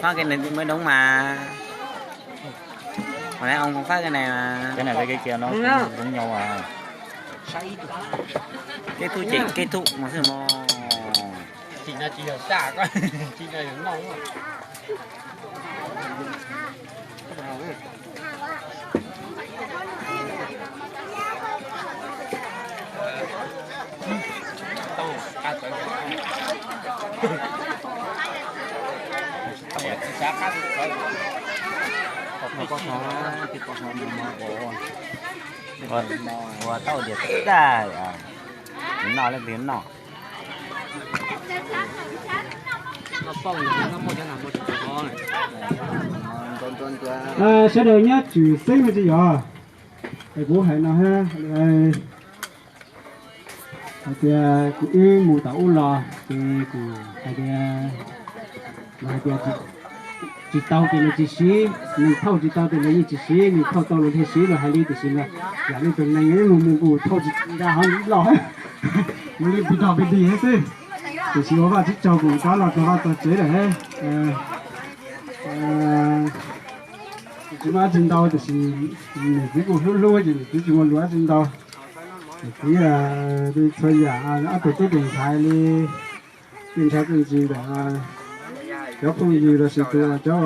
Phát cái này mới đúng mà. Hồi nãy ông cũng phát cái này mà. Cái này với cái kia nó cũng giống nhau à. Kết thúc chị, kết thúc một xíu mà. Chị nào chị hiểu xa quá. Chị nào hiểu nông quá. Ua tau diam tag, noj leej twg noj. Sawv daws nyob tswm xeeb no tsis yog, es kuv hais no hais tias kuv wb mus tom ub los ces kuv hais tias, los hais tias tsis tau ces lawv tsis siv, nws thauj tsis tau ces lawv yeej tsis siv, nws thauj tau lawv thiaj siv los hais li. Tiam sis mas yam li tus neeg wb mus mus kuj thauj tsis nqa hov loj, mus li pis dog pis dig xwb. Tiam sis ua Vajtswv tsaug kuv rov los txog vaj txog tsev lawm he. Tsis muaj dab tsi ntau tiam sis niam txiv kuj hlub hlub ces niam txiv tsis muaj lus dab tsi ntau. Niam txiv li txhua yam ob tug tub tus ntxhais li, tij ntshav tij ntsis ntawm cov phooj ywg los sis tus cov